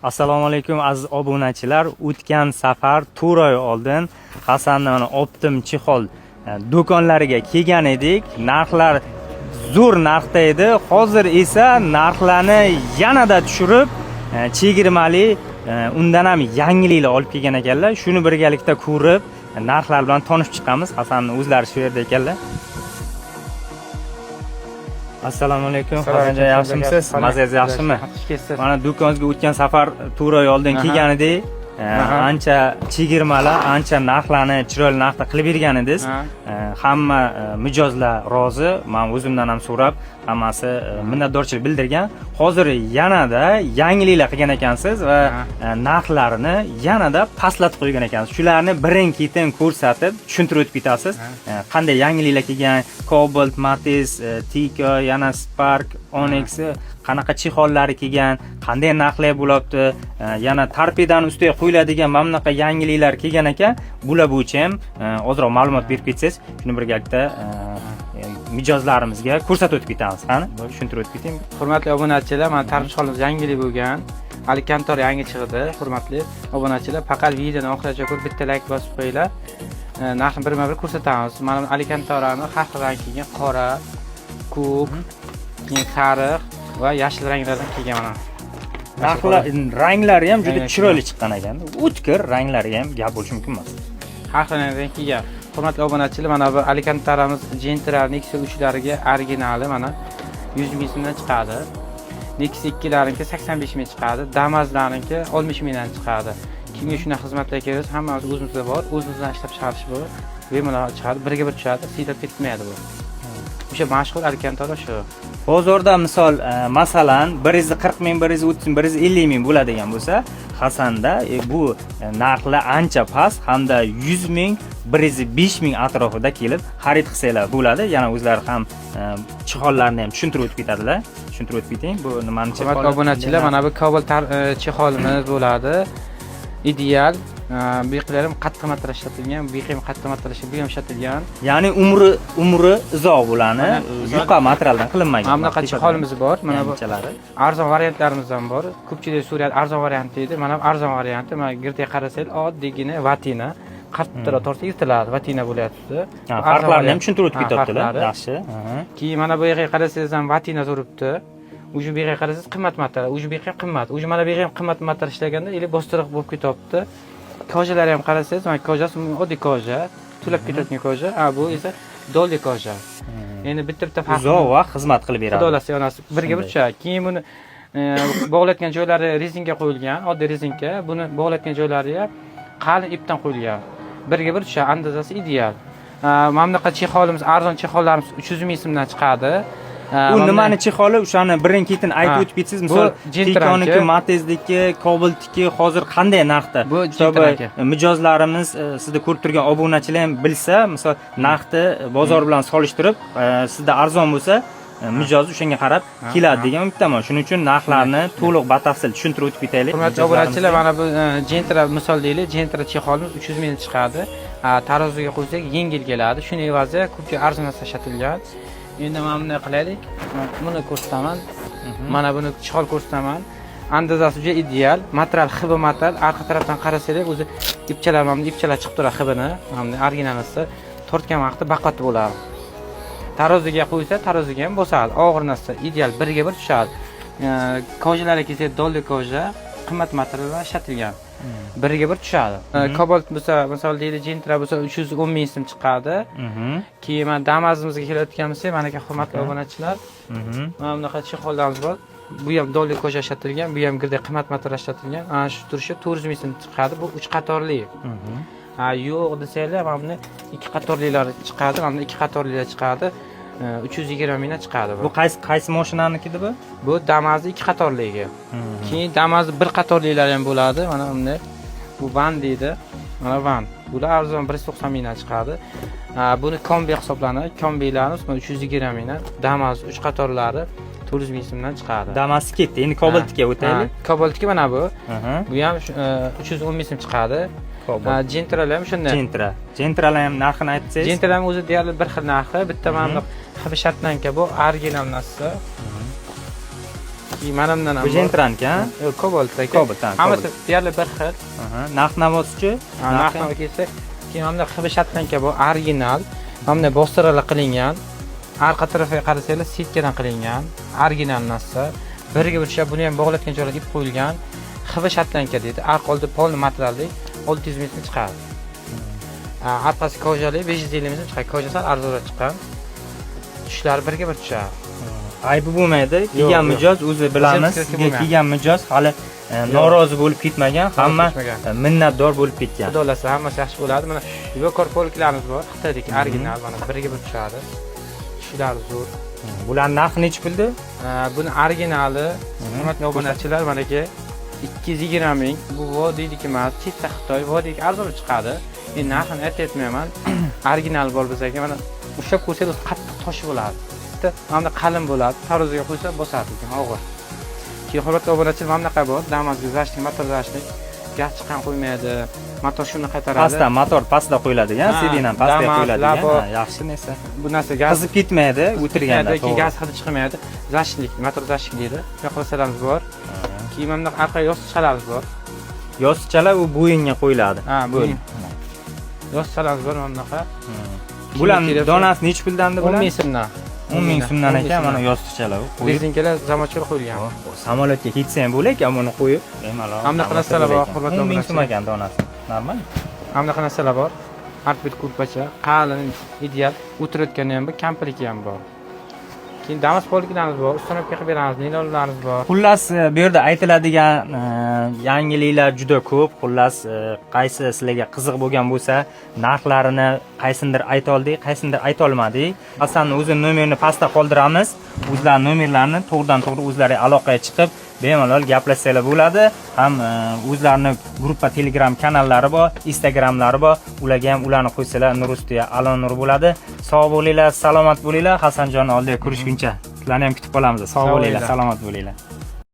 Assalomu alaykum, aziz obunachilar. O'tgan safar 4 oy oldin Hasanni mana Optim чехол do'konlariga kelgan edik. Narxlar zo'r narxda edi. Hozir esa narxlarni yanada tushirib, chegirmali, undan ham yangiliklar olib kelgan ekanlar. Shuni birgalikda ko'rib, narxlar bilan tanishib chiqamiz. Hasanni o'zlari shu yerda ekanlar. Assalomu alaykum, Hasanjon, yaxshimisiz? Mazangiz yaxshimi? Xush kelibsiz. Mana do'koningizga o'tgan safar 4 oy oldin kelgan edik. Ancha chegirmalar, ancha narxlarni chiroyli narxda qilib bergan edingiz. Hamma mijozlar rozi. Men o'zimdan ham so'rab, hammasi minnatdorchilik bildirgan. Hozir yanada yangiliklar qilgan ekansiz va narxlarini yanada pastlatib qo'ygan ekansiz. Shularni birin-ketin ko'rsatib, tushuntirib o'tib ketasiz. Qanday yangiliklar kelgan, Cobalt, Matiz, Tico, yana Spark, Onix qanaqa чехол lari kelgan, qanday narxlar bo'lyapti, yana torpedani ustiga qo'yiladigan mana bunaqa yangiliklar kelgan ekan. Bular bo'yicha ham ozroq ma'lumot berib ketsangiz, shuni birgalikda mijozlarimizga ko'rsatib o'tib ketamiz. Qani, tushuntirib o'tib keting. Hurmatli obunachilar, mana tarif чехол imiz yangilik bo'lgan. Alkantar yangi chiqdi. Hurmatli obunachilar, faqat videoni oxirigacha ko'rib, bitta layk bosib qo'yinglar. Narxini birma-bir ko'rsatamiz. Mana bu Alkantarani har xil rang kelgan, qora, ko'k, keyin sariq va yashil ranglardan kelgan mana. Narxlar, ranglari ham juda Ranglar chiroyli chiqqan ekan. O'tkir ranglari ham gap bo'lishi mumkin emas. Har xil rangdan kelgan. Hurmatli obunachilar, mana bu Alkantaramiz Gentra Nexia 3lariga originali mana 100 ming so'mdan chiqadi. Nexia 2lariniki 85 ming chiqadi. Damazlarniki 60 mingdan chiqadi. Kimga shunaqa xizmatlar kerak bo'lsa, hammasi o'zimizda bor. O'zimizdan ishlab chiqarish bu. Bemalol chiqadi, birga bir tushadi, siylab ketmaydi bu. O'sha mashhur Alkantara shu. Bozorda misol, masalan, 140 ming, 130 ming, 150 ming bo'ladigan bo'lsa, Hasanda bu narxlar ancha past hamda 100 ming, 105 ming atrofida kelib xarid qilsanglar bo'ladi. Yana o'zlari ham чехол larni ham tushuntirib o'tib ketadilar. Tushuntirib o'tib keting, bu nimani Hurmatli чехол i? obunachilar, mana bu Cobalt чехол imiz bo'ladi. Ideal. Bu yoqlar ham qattiq material ishlatilgan, bu yoq ham qattiq material bu ham ishlatilgan. Ya'ni umri uzoq bularni, Mana, yuqa materialdan qilinmagan. Mana bunaqa чехол imiz bor. Mana bu Yanchalari. arzon variantlarimizdan bor. Ko'pchilik so'raydi, arzon variant deydi. Mana bu arzon varianti. Mana girdiga qarasangiz, oddiygina ватина. Qattiqroq tortsa yirtiladi, ватина bo'lyapti. Ha, Bu arzon farqlarini ham variant. tushuntirib o'tib Ha, ketyaptilar. farqlari. Yaxshi. Aha. Keyin mana bu yerga qarasangiz ham ватина turibdi. Уже bu yerga qarasangiz qimmat material, уже bu yerga ham qimmat. Уже mana bu yerga ham qimmat material ishlaganda или bostiriq bo'lib ketyapti. Кожа lari ham qarasangiz, mana кожа si oddiy кожа, to'lab ketadigan кожа. A bu esa долли кожа. Endi bitta-bitta farqi. Uzoq vaqt xizmat qilib beradi. Xudo xohlasa yonasi birga bir Shunday. tushadi. Keyin buni bog'layotgan joylari rezinka qo'yilgan, oddiy rezinka. Buni bog'layotgan joylari ham qalin ipdan qo'yilgan. Birga bir tushadi, andazasi ideal. Mana bunaqa чехол imiz, arzon чехол larimiz 300 ming so'mdan chiqadi. U Mana nimani чехол i, o'shani birin ketin aytib Ha. o'tib ketsangiz, misol, Bu Gentra'niki. Tikoniki, Matezniki, Cobaltniki hozir qanday narxda? Bu Чтобы Gentra'niki. mijozlarimiz, sizda ko'rib turgan obunachilar ham bilsa, misol, narxni bozor bilan solishtirib, sizda arzon bo'lsa, mijoz o'shanga qarab keladi degan umiddaman. Shuning uchun narxlarni to'liq batafsil tushuntirib o'tib ketaylik. Hurmatli obunachilar, mana bu Gentra misol deylik, Gentra чехол imiz 300 ming chiqadi. Taroziga qo'ysak yengil keladi. Shuni evaziga ko'pchilik arzon narsa ishlatilgan. Endi mana bunday qilaylik. Buni ko'rsataman. Mana buni чехол ko'rsataman. Andazasi juda ideal. Material ХБ material. Arqa tarafdan qarasangiz, o'zi ipchalar, mana bu ipchalar chiqib turadi ХБ ni. Mana bu originalisi. Tortgan vaqtda baquvvat bo'ladi. Taroziga qo'ysa, taroziga ham bosadi. Og'ir narsa, ideal, birga bir tushadi. Кожа larga kelsak, долли кожа, qimmat materiallar ishlatilgan. Birga bir tushadi. Cobalt bo'lsa, misol deydi, Gentra bo'lsa 310 ming so'm chiqadi. Keyin mana Damazimizga kelayotgan bo'lsak, mana aka, hurmatli obunachilar, mana bunaqa чехол larimiz bor. Bu ham долли кожа ishlatilgan, bu ham girda qimmat material ishlatilgan. Ana shu turishi 400 ming so'm chiqadi. Bu 3 qatorli. Ha, yo'q desanglar, mana buni ikki qatorlilari chiqadi, mana buni ikki qatorlilar chiqadi. 320 mingdan chiqadi bu. Bu qaysi mashinaniki bu? Bu Damazni ikki qatorligi. Keyin Damazni bir qatorlilari ham bo'ladi. Mana bunday. Bu van deydi. Mana van. Bular arzon 190 mingdan chiqadi. Ha, buni kombi hisoblanadi. Kombilarimiz mana 320 mingdan. Damaz 3 qatorlari 400 ming so'mdan chiqadi. Damas ketdi. Endi Cobaltga o'taylik. Ha, Cobaltga mana bu. Bu ham 310 ming so'm chiqadi. Cobalt. Ha, Gentralar ham shunday. Gentra. Gentralar ham narxini aytsangiz. Gentralar ham o'zi deyarli bir xil narxi. Bitta mana bu ХБ шартланка, bu original narsa. Keyin mana bundan ham Bu bor. Gentraniki, ha? Yo'q, Cobalt aka. Cobalt, ha, Hammasi deyarli bir xil. Narx navosichi? Narxi kelsa, keyin mana bunday ХВ шотландка bor, original. Mana bunday bostiralar qilingan. Arqa tarafiga qarasanglar, сетка dan qilingan. Original narsa. Biriga bir tushab, buni ham bog'latgan joylar ip qo'yilgan. ХВ шотландка deydi. Arqa oldi полный materialli 600 ming so'm chiqadi. Orqasi кожа li 550 ming so'm chiqadi. Кожа sal arzonroq chiqqan. Tushlari birga bir tushadi. Aybi bo'lmaydi. Kelgan Yo'q, yo'q. mijoz o'zi bilamiz. O'zi Sizga bo'lmaydi. kelgan mijoz hali norozi bo'lib ketmagan, hamma ketmagan. Minnatdor bo'lib ketgan. Xudo xohlasa hammasi yaxshi bo'ladi. Mana Yokor полкlarimiz bor. Xitoydagi original, mana biriga bir tushadi. Tushlari zo'r. Bular narxi nechi puldi? Buni originali, hurmatli obunachilar, manaki 220 ming. Bu vodiyniki emas, чисто Xitoy, vodiyga arzon chiqadi. Men narxini aytmayapman. Original bor bizga. Mana ushlab ko'rsangiz qattiq tosh bo'ladi. Bitta mana bunday qalin bo'ladi. Taroziga qo'ysa bosadi ekan, og'ir. Keyin, hurmatli obunachilar, mana bunaqa bor. Damazga защитник, motor защитник. Gaz chiqqan qo'ymaydi. Motor shuni qaytaradi. Pastda motor pastda qo'yiladigan, Ha, сиденье ham pastga Damas, qo'yiladigan. Labo. Ha, yaxshi narsa. Bu narsa gaz Qizib ketmaydi o'tirganda, keyin to'g'ri. gaz hidi chiqmaydi. Защитник, motor защитник deydi. Shunaqa narsalarimiz bor. Keyin mana bunaqa arqa yostiqchalarimiz bor. Yostiqchalar u bo'yinga qo'yiladi. Ha, Bo'yin. Yostiqchalarimiz bor mana bunaqa. Bular Kerak. donasi nechi puldandi 10 bular? ming so'mdan. 10 ming so'mdan 10 ming ekan mana so'mdan. yostiqchalar u qo'yib. Rezinkalar zamochkalar qo'yilgan. Samolyotga ketsa ham bo'lar ekan buni qo'yib. Bemalol. Hamma bunaqa narsalar bor, hurmatli 10 ming so'm obunachilar. ekan donasi. Normal. Mana bunaqa narsalar bor. Artbit kurpacha, qalin, ideal. O'tirayotgani ham bor, komplekti ham bor. Keyin Damas полкlarimiz bor, установка qilib beramiz, nilonlarimiz bor. Xullas, bu yerda aytiladigan yangiliklar juda ko'p. Xullas, qaysi sizlarga qiziq bo'lgan bo'lsa, narxlarini qaysindir ayta oldik, qaysindir ayta olmadik. Hasanni o'zini nomerini pastda qoldiramiz. O'zlari nomerlarini to'g'ridan to'g'ri o'zlari aloqaga chiqib, bemalol gaplashsalar bo'ladi. Ham o'zlarini gruppa Telegram kanallari bor, Instagramlari bor. Ularga ham ularni qo'ysalar nur ustiga alo nur bo'ladi. Sog' bo'linglar, salomat bo'linglar. Hasanjon oldiga ko'rishguncha. Sizlarni ham kutib qolamiz. Sog' Sog' bo'linglar, bo'linglar. Salomat bo'linglar.